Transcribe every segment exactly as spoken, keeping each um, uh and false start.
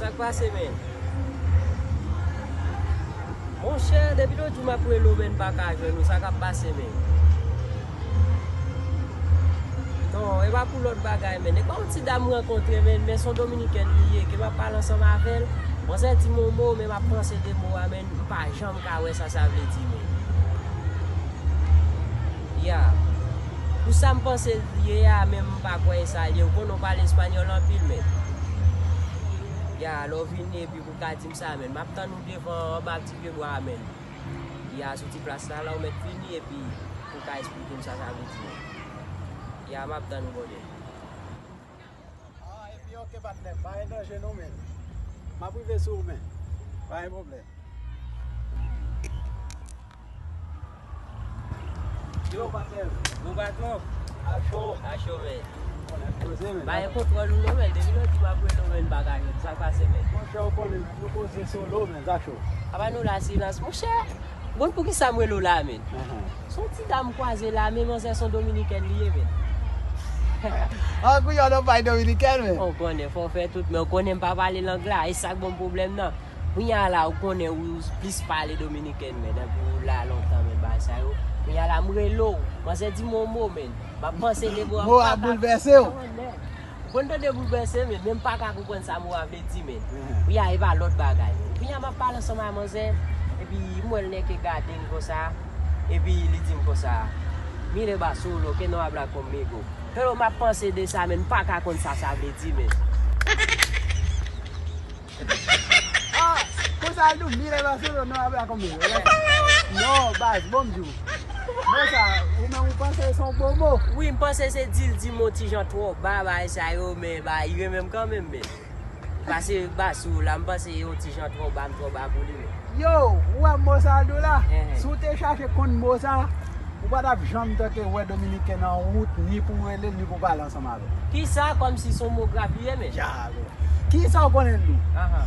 Sa k pase, men? Monchè, depi lòt jou m ap rele w, men, m pa ka jwenn ou. Sa k ap pase, men? Non, e pa pou lòt bagay, men. E pa yon ti dam m rankontre, men, men se yon Dominikèn li ye, ke m ap pale ansanm avè l. Manzè di m yon mo, men m ap panse de mo a, men, m pa janm ka wè sa sa vle di, men. Ya. Pou sa m panse l ye a, men m pa kwè e sa l ye. Ou konnen w pale espanyòl anpil, men. Ya, lè w vini epi pou w ka di m sa, men. M ap tann ou devan anba ti pye bwa a, men. Ya, sou ti plas la, la w mèt vini epi pou w ka esplike m sa sa vle di, men. Ya, m ap tann ou, brother. Ah, epi, ok, patnè, pa gen danje non, men. M ap rive sou ou, men. Pa gen pwoblèm. Yo, patnè. Bon, patwon. A cho. A cho, men. Konnen koze, men. Pa gen kontwòl ou non, men. Depi lòt jou m ap rele w, men, m pa ka jwenn. Sa k pase, men? Monchè, ou konnen, nou koze solo, men, sa cho. Apa nou la silans, monchè. Bon, poukisa m rele w la, men? Ahan. Se yon ti dam m kwaze la, men manzè se yon Dominikèn li ye, men. Ah, kounye a w nan pay Dominikèn, men. Ou konnen, fò w fè tout, men ou konnen m pa pale lang la, e sa k ban m pwoblèm nan. Kounye a la, ou konnen ou plis pale Dominikèn, men, depi ou la lontan, men, bagay sa yo. Kounye a la, m rele w, manzè di m yon mo, men. M ap panse de mo a, m pa ka konprann, men. Ou konn tande boulvèse, men, men m pa ka konprann sa mo a vle di, men. Kounye a, e pa lòt bagay, men. Kounye a, m ap pale ansanm ak manzè, epi m wè l nèke gade m konsa, epi li di m konsa, "Mi le basolo, que no habla conmigo." Pero m ap panse de sa, men, m pa ka konn sa sa vle di, men. Ah, konsa l di w, "Mi le basolo, no habla conmigo." Non, baz, bon m di w. Mo sa, ou menm ou panse se yon bon mo? Wi, m panse se di l di m yon ti jan twò ba, bagay sa yo, men bagay yo menm kanmenm, men. Pase ba sou la, m panse yon ti jan twò ba, m twò ba pou li, men. Yo, ou wè mo sa l di w la? Si w te chache konn mo sa, ou pa t ap janm tante wè Dominiken nan wout, ni pou w rele l, ni pou w pale ansanm avè l. Kisa, kòmsi se yon mo grav li ye, men? Djalo. Kisa w konnen l di w?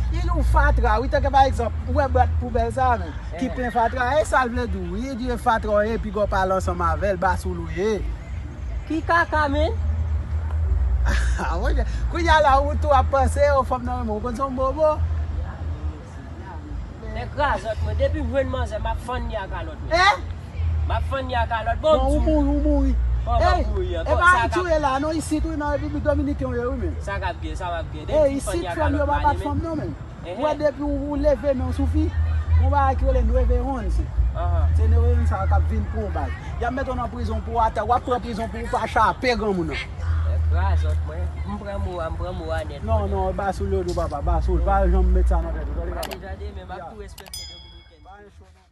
Li di w fatra, wi, tanke pa egzanp, ou wè bwat poubèl sa a, men, ki plen fatra, e sa l vle di w, wi, li di e fatra w ye, piga w pale ansanm avè l, basoul ou ye. Ki kaka, men? Ah, monchè, kounye a la, ou tou ap panse, o, fanm nan renmen w, ou konn se yon bobo. Nèg razòt mwen, depi m jwenn manzè, m ap fann li ak kalòt mwen. Eh? M ap fann li ak kalòt, bon, ou mouri, ou mouri. Kòman mouri an? E pa Ayiti w ye la, non, isit wi, nan Repiblik Dominiken w ye wi, men. Sa k ap gen, sa m ap gen. Eh, isit fanm yo pa bat fanm non, men. Ou wè depi ou, ou leve men w sou fi, yon bagay ki rele nueve once. Se nueve once sa k ap vin pran w baz. Y ap mete w nan prizon pou w atè, w ap pran prizon pou w pa chape granmoun nan. Nèg razòt mwen, m pran mo a, m pran mo a nèt. Non, non, basoul yo di w papa, basoul, pa janm met sa nan tèt ou, tande papa. Tande, tande, men m ap tou respekte Dominiken.